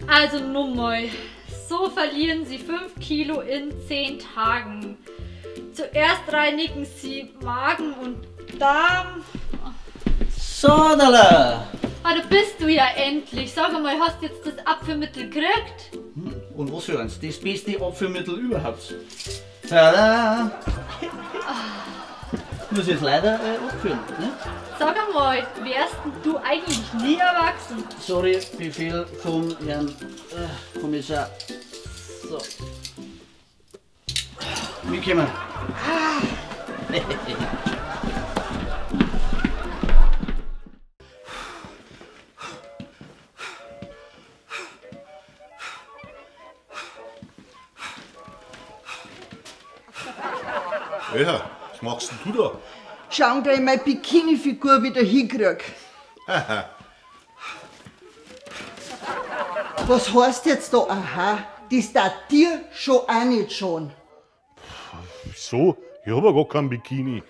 Also nun mal, so verlieren Sie 5 Kilo in 10 Tagen. Zuerst reinigen Sie Magen und Darm. Sodala! Ah, da bist du ja endlich. Sag mal, hast du jetzt das Abführmittel gekriegt? Und was für eins? Das beste Abführmittel überhaupt. Tada! Muss ich jetzt leider abführen, ne? Sag einmal, wärst denn du eigentlich nie erwachsen? Sorry, Befehl vom Herrn Kommissar. So. Mitkommen. Ja, was machst denn du da? Schau, dass ich meine Bikini-Figur wieder hinkrieg. Aha. Was heißt jetzt da, aha? Das darf dir schon auch nicht schon. Wieso? Ich hab ja gar kein Bikini.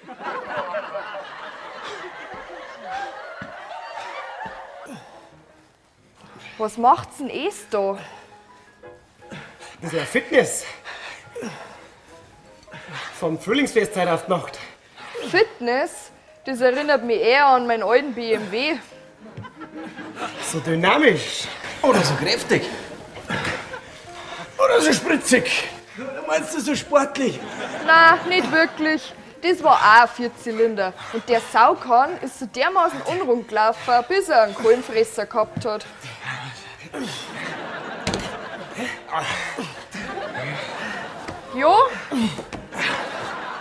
Was macht's denn es da? Das ist ja Fitness. Vom Frühlingsfest heute auf die Nacht. Fitness? Das erinnert mich eher an meinen alten BMW. So dynamisch. Oder so kräftig. Oder so spritzig. Oder meinst du so sportlich? Nein, nicht wirklich. Das war auch ein Vierzylinder. Und der Saukahn ist so dermaßen unrund gelaufen, bis er einen Kohlenfresser gehabt hat. Jo,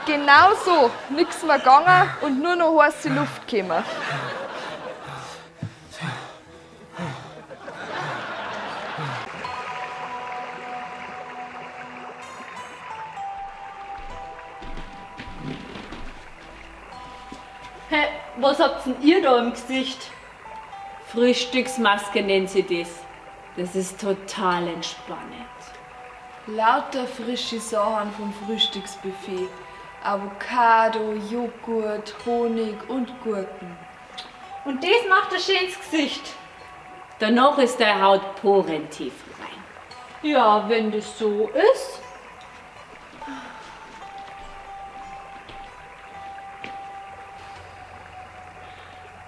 genau so. Nix mehr gegangen und nur noch heiße Luft gekommen. Hä, was habt denn ihr da im Gesicht? Frühstücksmaske nennen sie das. Das ist total entspannend. Lauter frische Sachen vom Frühstücksbuffet. Avocado, Joghurt, Honig und Gurken. Und das macht ein schönes Gesicht. Danach ist deine Haut porentief rein. Ja, wenn das so ist.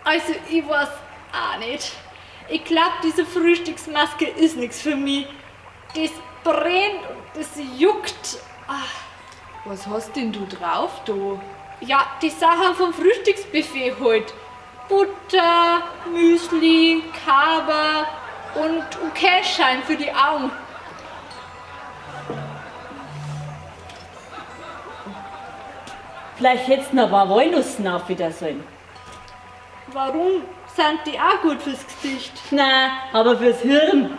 Also, ich weiß auch nicht. Ich glaube, diese Frühstücksmaske ist nichts für mich. Das brennt und das juckt. Ach. Was hast denn du drauf, da? Ja, die Sachen vom Frühstücksbuffet halt. Butter, Müsli, Kaba und Käseschein für die Augen. Vielleicht hättest du noch ein paar Walnüsse auf wieder sollen. Warum? Sind die auch gut fürs Gesicht? Nein, aber fürs Hirn.